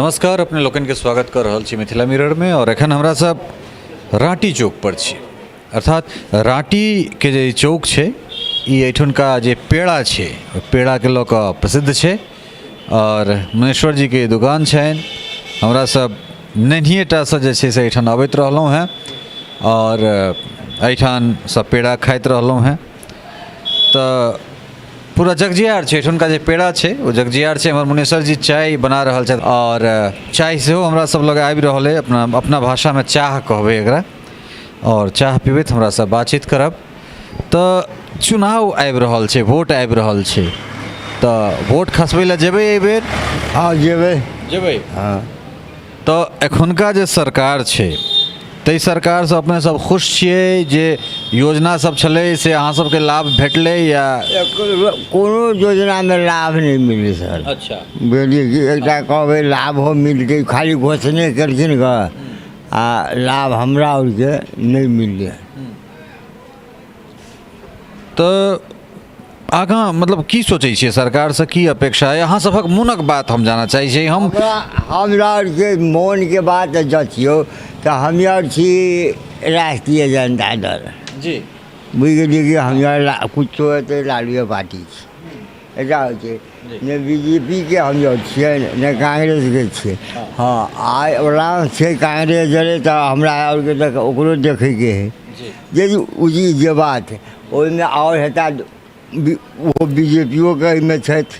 नमस्कार, अपने लोकनिके स्वागत कऽ रहल छी मिथिला मिररमे। आओर एखन हमरा सब राँटी चौक पर छी, अर्थात राँटीके जे ई चौक छै, ई एहिठुनका जे पेड़ा छै, ओहि पेड़ाके लऽ कऽ प्रसिद्ध छै। आओर मुनेश्वर जीके दुकान छनि। हमरा सब नन्हिएटासँ जे छै से एहिठाम अबैत रहलहुँ हेँ आओर एहिठामसँ पेड़ा खाइत रहलहुँ हेँ। तऽ पूरा जगजियार छै, एहिठुनका जे पेड़ा छै ओ जगजियार छै। हमर मुनेश्वर जी चाय बना रहल छथि आओर चाय सेहो हमरा सब लग आबि रहल अइ। अपना अपना भाषामे चाह कहबै एकरा। आओर चाह पीबैत हमरा सब बातचीत करब। तऽ चुनाव आबि रहल छै, वोट आबि रहल छै, तऽ वोट खसबै लए जेबै एहिबेर? हँ, जेबै। जेबै? हँ। तऽ एखुनका जे सरकार छै, ताहि सरकारसँ अपने सब खुश छियै? जे योजना सब छलै से अहाँ सबके लाभ भेटलै या? कोनो योजनामे लाभ नहि मिललै सर। बुझलियै कि एकटा कहबै लाभो मिलतै, खाली घोषणे केलखिन गऽ आ लाभ हमरा आरके नहि मिललै। तऽ आगाँ मतलब की सोचै छियै, सरकारसँ की अपेक्षा अइ? अहाँ सभक मोनक बात हम जानऽ चाहै छी हम। हमरा आरके मोनके बात जचियौ तऽ हम आर छी राष्ट्रीय जनता दल। बुझि गेलियै कि हम आर किछो हेतै लालुए पार्टी छी। एकटा होइ छै ने, बी जे पी के हम आर छियै ने कांग्रेसके छियै। हँ, आइ ओना छै कांग्रेस जरे तऽ हमरा आरके तऽ ओकरो देखैके हइ जे उजी जे बात ओहिमे आओर हेता। ओहो बी जे पी ओके एहिमे छथि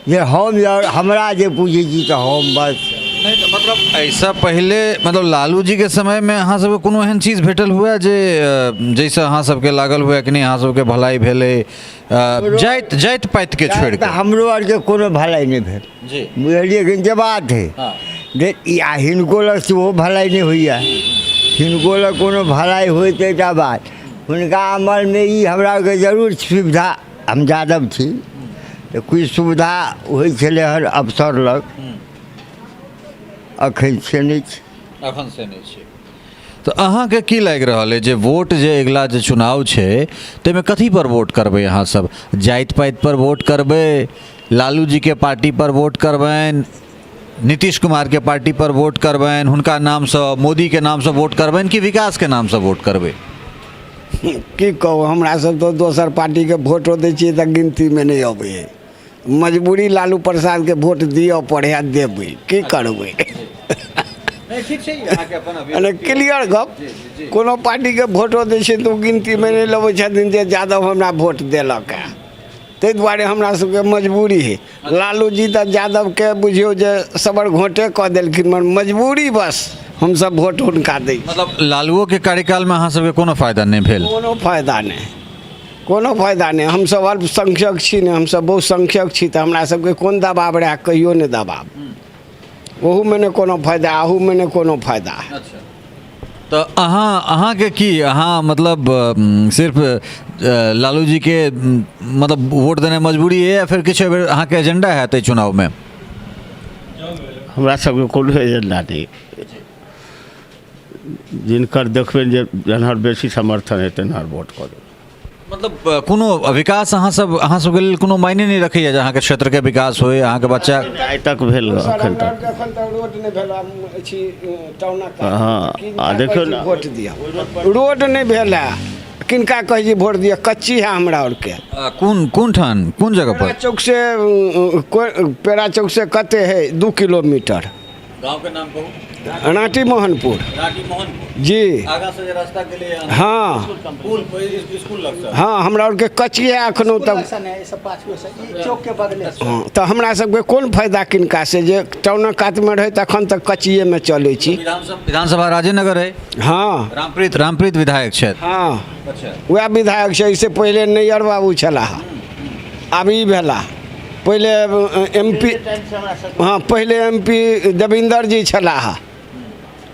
जे हम यार हमरा जे पूछै छी तऽ हम बस नहि तऽ मतलब एहिसँ पहिले, मतलब लालू जीके समयमे अहाँ सबके कोनो एहन चीज भेटल हुए जे जाहिसँ अहाँ सबके लागल हुए कि नहि, अहाँ सबके भलाई भेलै, जाति जाति पातिके छोड़ि तऽ कऽ? हमरो आरके कोनो भलाई नहि भेल। बुझलियै कि जे बात हइ जे ई आ हिनको लग सेहो भलाइ नहि होइए। हिनको लग कोनो भलाइ होइ तऽ एकटा बात। हुनका अमलमे ई हमरा आरके जरूर सुविधा, हम यादव छी तऽ किछु सुविधा होइ छलै हन अफसर लग, अखन से नहि छै। अखन से नहि छै। तऽ अहाँके की लागि रहल अइ जे वोट जे अगिला जे चुनाव छै ताहिमे कथी पर वोट करबै अहाँ सब? जाति पाति पर वोट करबै, लालू जीके पार्टी पर वोट करबनि, नीतीश कुमारके पार्टी पर वोट करबनि, हुनका नामसँ, मोदीके नामसँ वोट करबनि कि विकासके नामसँ वोट करबै? की कहू, हमरा सब तऽ दोसर पार्टीके वोटो दै छियै तऽ गिनतीमे नहि अबै हइ। मजबूरी लालू प्रसादके वोट दिअ पड़ै हइ, देबै, की करबै? ठीक छै, अहाँके अपन मने क्लियर गप, कोनो पार्टीके वोटो दै छियै तऽ ओ गिनतीमे नहि लबै छथिन जे यादव हमरा वोट देलक हँ। ताहि दुआरे हमरा सबके मजबूरी हइ। लालू जी तऽ यादवके बुझियौ जे सबर घोटे कऽ देलखिन, मगर मजबूरी बस हमसब वोट हुनका दै छी। मतलब लालुओके कार्यकालमे अहाँ सबके कोनो फायदा नहि भेल? कोनो फायदा नहि, कोनो फायदा नहि। हमसब अल्पसंख्यक छी ने, हमसब बहुसंख्यक छी, तऽ हमरा सबके कोन दबाव रहए? कहियो नहि दबाव। ओहूमे नहि कोनो फायदा, अहूमे नहि कोनो फायदा। तऽ अहाँके की, अहाँ मतलब सिर्फ लालू जीके मतलब वोट देनाइ मजबूरी है या फिर किछु एहिबेर अहाँके एजेंडा हैत एहि चुनावमे? हमरा सबके कोनो एजेंडा नहि। जिनकर देखबै जे जेनहर बेसी समर्थन हेतै तेनहर वोट कऽ देबै। मतलब कोनो विकास अहाँ सबके लेल कोनो मायने नहि रखैया जे अहाँके क्षेत्रके विकास होय, अहाँके बच्चा? आइ तक भेल सर, एखन हमरा तक आरके एखन तक रोड नहि भेल अछि टाउनक। हँ, आ देखियौ ने। वोट दिअ, रोड नहि भेल है, किनका कहै छी वोट दिअ? कच्ची है हमरा आरके। कोन कोन ठान, कोन जगह पेड़ा पर? चौक से पेड़ा चौक से कते है, 2 किलोमीटर। गाँव के नाम कहू। राँटी मोहनपुर। राँटी मोहनपुर। जी। आगा से जे रास्ता गेलै? हाँ। स्कूल, स्कूल लग से? हाँ, हमरा आरके कच्ची है एखनो तक। हाँ, तऽ हमरा सबके कोन फायदा किनका से जे टाउनक कातमे रहै तऽ एखन तक कच्चिएमे चलै छी। विधानसभा राजेनगर है? हाँ। रामप्रीत विधायक छथि? हाँ। वएह विधायक छै। एहिसँ पहिले नैयर बाबू छलाह, आब ई भेला। पहिले एम पी, हाँ, पहिले एम पी देविन्दर जी छलाह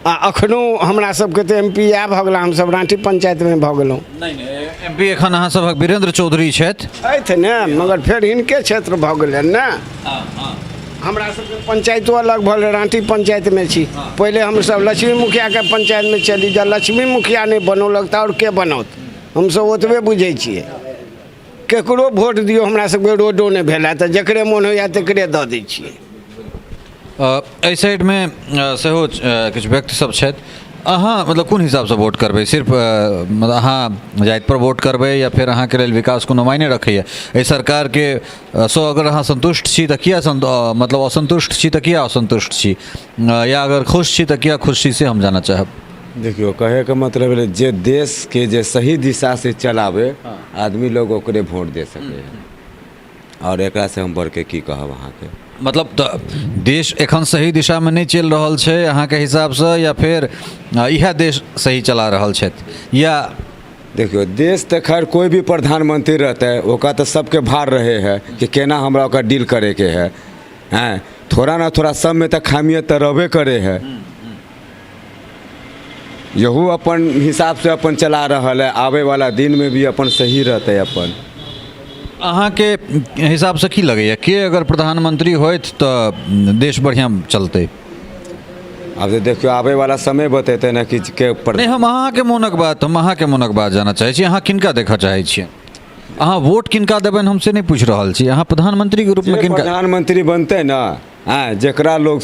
आ एखनो हमरा सबके तऽ एम पी इएह भऽ गेला। हमसब राँटी पंचायतमे भऽ गेलहुँ। नहि नहि, एम पी एखन अहाँ सभक वीरेंद्र चौधरी छथि। छथि ने, मगर फेर हिनके क्षेत्र भऽ गेलनि ने। हमरा सबके पंचायतो अलग भऽ गेलै, राँटी पंचायतमे छी। पहिले हमसब लक्ष्मी मुखियाके पंचायतमे चली। जब लक्ष्मी मुखिया नहि बनौलक तऽ आओर के बनौत? हमसब ओतबे बुझै छियै। केकरो वोट दियौ, हमरा सबके रोडो नहि भेल तऽ जकरे मोन होइए तकरे दऽ दै छियै। एहि साइडमे सेहो किछु व्यक्ति सब छथि। अहाँ मतलब कोन हिसाबसँ वोट करबै? सिर्फ मतलब अहाँ जातिपर वोट करबै या फेर अहाँके लेल विकास कोनो मायने रखैए? एहि सरकारके सँ अगर अहाँ सन्तुष्ट छी तऽ किया मतलब असन्तुष्ट छी तऽ किया असन्तुष्ट छी, या अगर खुश छी तऽ किया खुश छी, से हम जानऽ चाहब। देखियौ, कहैके मतलब भेलै जे देशके जे सही दिशासँ चलाबै आदमी लोग ओकरे वोट दे सकै है, आओर एकरासँ हम बढ़िके की कहब अहाँके। मतलब तऽ देश एखन सही दिशामे नहि चलि रहल छै अहाँके हिसाबसँ, या फेर इएह देश सही चला रहल छथि या? देखियौ, देश तऽ खैर कोइ भी प्रधानमंत्री रहतै ओकरा तऽ सबके भार रहै है कि केना हमरा ओकरा डील करैके है। हैं थोड़ा ना थोड़ा सबमे तऽ खामियत तऽ रहबे करे है। यहू अपन हिसाबसँ अपन चला रहल है, आबै वाला दिनमे भी अपन सही रहतै अपन। अहाँके हिसाबसँ की लगैए, के अगर प्रधानमंत्री होथि तऽ देश बढ़िआँ चलतै? आब तऽ देखियौ, आबै वाला समय बतेतै ने कि के पर। नहि, हम अहाँके मोनक बात, हम अहाँके मोनक बात जानऽ चाहै छी। अहाँ किनका देखऽ चाहै छियै? अहाँ वोट किनका देबनि हम से नहि पूछि रहल छी, अहाँ प्रधानमंत्रीके रूपमे जे किनका प्रधानमंत्री बनतै ने, आँय, जकरा लोग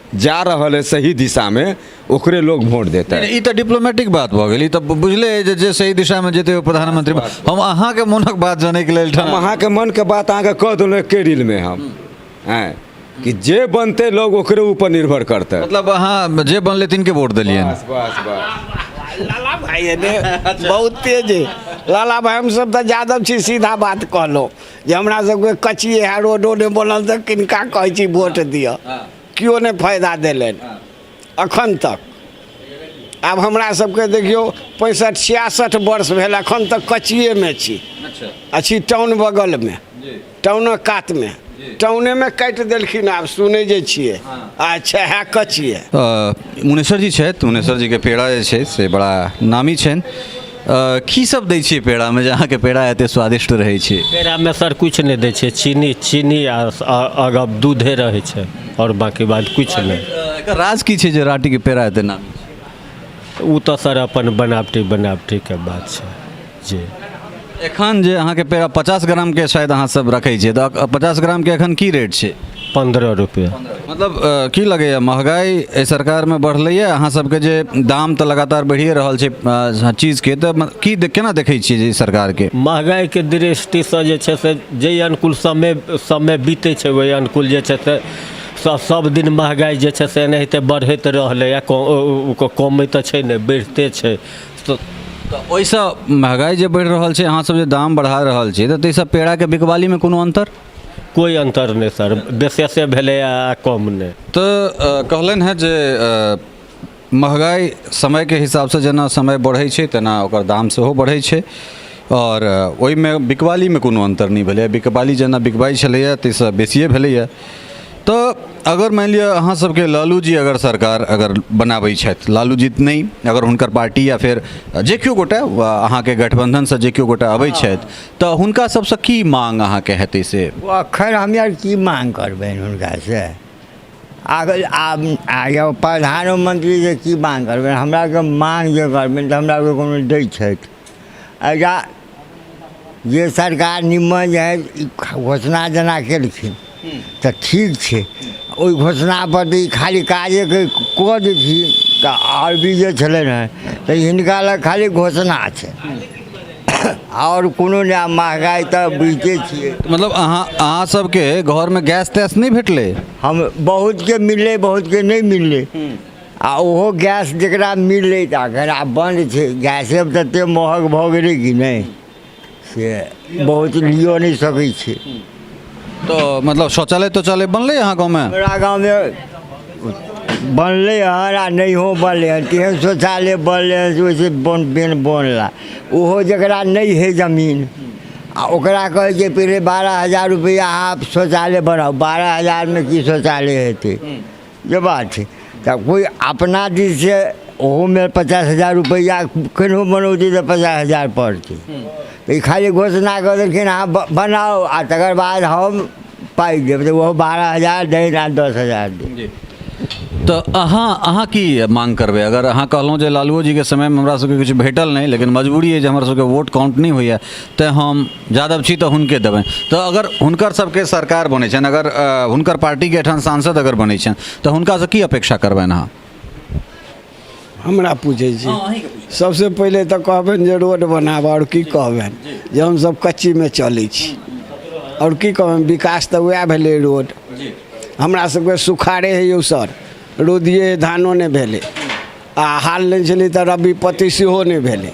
जा रहल है सही दिशामे ओकरे लोग वोट देतै। नहि, ई तऽ डिप्लोमेटिक बात भऽ गेल। ई तऽ बुझले अइ जे जे सही दिशामे जेतै ओ प्रधानमंत्री। हम अहाँके मोनक बात जनैके लेल हम अहाँके मनके बात अहाँके कह देलहुँ एके रीलमे हम, आँय, कि जे बनतै लोग ओकरे ऊपर निर्भर करतै। मतलब अहाँ जे बनलै तिनके वोट देलियनि? बस बस बस। लाला भाई एने बहुत तेज है लाला भाई। हमसब तऽ यादव छी, सीधा बात कहलहुँ जे हमरा सबके कचिए है, रोडो नहि बनल तऽ किनका कहै छी वोट दिअ, केओ नहि फायदा देलनि अखन तक। आब हमरा सबके देखियौ 65 66 वर्ष भेल, अखन तक कचिएमे छी। अछि टाउन बगलमे, टाउनक कातमे, टाउनेमे काटि देलखिन। आब सुनै जे छियै, अच्छा है कचिए। मुनेश्वर जी छथि, मुनेश्वर जीके पेड़ा जे छै से बड़ा नामी छनि। की सब दै छियै पेड़ामे जे अहाँके पेड़ा एते स्वादिष्ट रहै छै? पेड़ामे सर किछु नहि दै छियै, चीनी चीनी आ अगब दूधे रहै छै आओर बाँकी बात किछु नहि। एकर राज की छै जे राँटीके पेड़ा एते नामी छै? ओ तऽ सर अपन बनावटी बनावटीके बात छै जी। एखन जे अहाँके पेड़ा 50 ग्रामके शायद अहाँ सब रखै छियै, तऽ 50 ग्रामके एखन की रेट छै? 15 रुपैआ। मतलब की लगैए महगाइ एहि सरकारमे बढ़लैए? अहाँ सबके जे दाम तऽ लगातार बढ़िए रहल छै चीजके, तऽ की केना देखै छियै जे सरकारके? महगाइके दृष्टिसँ जे छै से जाहि अनुकूल समय समय बीतै छै ओहि अनुकूल जे छै से सब दिन महगाइ जे छै से एनाहिते बढ़ैत रहलैए, कमै तऽ छै नहि, बढ़िते छै। तऽ ओहिसँ महगाइ जे बढ़ि रहल छै, अहाँ सब जे दाम बढ़ा रहल छियै, तऽ ताहिसँ पेड़ाके बिकवालीमे कोनो अन्तर? कोइ अन्तर नहि सर, विशेषे भेलैए आ कम नहि। तऽ कहलनि हेँ जे महगाइ समयके हिसाबसँ जेना समय बढ़ै छै तेना ओकर दाम सेहो बढ़ै छै, आओर ओहिमे बिकवालीमे कोनो अन्तर नहि भेलैए। बिकवाली जेना बिकबाइ छलैए ताहिसँ बेसिए भेलैए। तऽ अगर मानि लिअ अहाँ सबके लालू जी अगर सरकार अगर बनाबै छथि, लालू जी नहि, अगर हुनकर पार्टी या फेर जे केओ गोटे अहाँके गठबन्धनसँ जे केओ गोटे अबै छथि, तऽ हुनका सबसँ की मांग अहाँके हेतै से? ओ अखन हम आर की मांग करबनि हुनकासँ? आब आब आब प्रधानमन्त्रीसँ की मांग करबनि? हमरा आरके मांग जे करबनि तऽ हमरा आरके कोनो दै छथि? एहिजा जे सरकार निम्मन जे हइ घोषणा जेना केलखिन तऽ ठीक छै, ओहि घोषणापर तऽ ई खाली काजेके कऽ देथिन तऽ आओर भी जे छलनि हेँ तऽ हिनका लग खाली घोषणा छै आओर कोनो नहि। महगाइ तऽ बुझिते छियै। मतलब अहाँ सबके घरमे गैस तैस नहि भेटलै? हम बहुतके मिललै, बहुतके नहि मिललै। आ ओहो गैस जकरा मिललै तऽ अखन आब बन्द छै। गैसे ततेक महग भऽ गेलै कि नहि से बहुत लिअ नहि सकै छै। तऽ मतलब शौचालय तौचालय बनलै अहाँ गाँवमे? हमरा गाँवमे बनलै हन आ नहियो बनलै हन। तेहन शौचालय बनलै हन से ओहिसँ बन बेन बनला ओहो जकरा नहि हइ जमीन आ ओकरा कहै छै पहिले 12,000 रुपैआ अहाँ शौचालय बनाउ। 12,000मे की शौचालय हेतै? जे बात छै तऽ कोइ अपना दिससँ ओहोमे 50,000 रुपैआ केनाहु बनौतै तऽ 50,000 पड़तै। तऽ ई खाली घोषणा कऽ देलखिन अहाँ बनाउ आ तकर बाद हम पाइ देब, तऽ ओहो 12,000 दै आ 10,000 दै। जी। तऽ अहाँ अहाँ की मांग करबै? अगर अहाँ कहलहुँ जे लालुओ जीके समयमे हमरा सबके किछु भेटल नहि, लेकिन मजबूरी अइ जे हमर सबके वोट काउंट नहि होइए, तेँ हम यादव छी तऽ हुनके देबनि, तऽ अगर हुनकर सबके सरकार बनै छनि, अगर हुनकर पार्टीके एहिठाम सांसद अगर बनै छनि, तऽ हुनकासँ की अपेक्षा करबनि अहाँ? हमरा पूछै छी? सबसँ पहिले तऽ कहबनि जे रोड बनाबऽ। आओर की कहबनि जे हमसब कच्चीमे चलै छी। आओर की कहबनि? विकास तऽ उएह भेलै रोड। हमरा सबके सुखाड़े हइ यौ सर, रौदिए धानो नहि भेलै आ हाल नहि छलै तऽ रबी पत्ती सेहो नहि भेलै,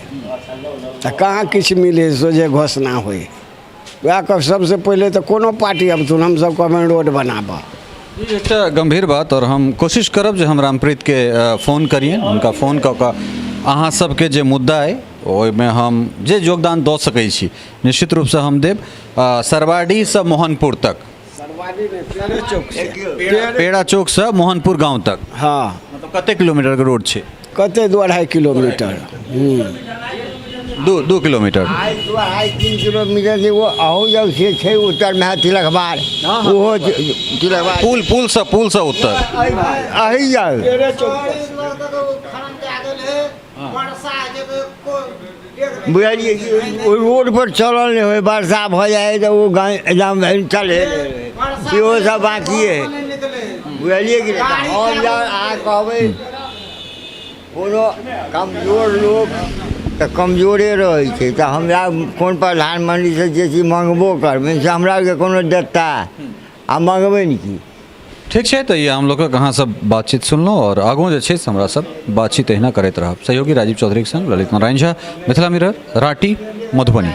तऽ कहाँ किछु मिलै। सोझे घोषणा होइ वएह कह। सबसँ पहिले तऽ कोनो पार्टी अबथुन, हमसब कहबनि रोड बनाबऽ। ई एकटा गम्भीर बात, आओर हम कोशिश करब जे हम रामप्रीतके फोन करियनि। हुनका फोन कऽ कऽ अहाँ सबके जे मुद्दा अइ, ओहिमे हम जे योगदान दऽ सकै छी, निश्चित रूपसँ हम देब। सरवाडीसँ मोहनपुर तक, पेड़ा चौकसँ मोहनपुर गाँव तक। हँ। मतलब कते किलोमीटरके रोड छै? कते, 2-2.5 किलोमीटर। 2 किलोमीटर। 2.5-3 किलोमीटर जे ओ अहू जब से छै उत्तरमे है तिलकबार, ओहो तिलकबार। पुलसँ उत्तर। अही जाउ। बुझलियै कि ओहि रोड पर चलल नहि होइ, वर्षा भऽ जाइ तऽ ओ गाँव एकदम चले, सेहो सब बाँकिए हइ। बुझलियै कि नहि? हम जब अहाँ कहबै, कोनो कमजोर लोक तऽ कमजोरे रहै छै, तऽ हमरा कोन प्रधानमन्त्रीसँ जे चीज मङ्गबो करबै से हमरा आरके कोनो देता आ मङ्गबै ने की? ठीक छै, तऽ ई आम लोकक अहाँ सब बातचीत सुनलहुँ, आओर आगू जे छै से हमरा सब बातचीत एहिना करैत रहब। सहयोगी राजीव चौधरीके संग ललित नारायण झा, मिथिला मिरर, राँटी, मधुबनी।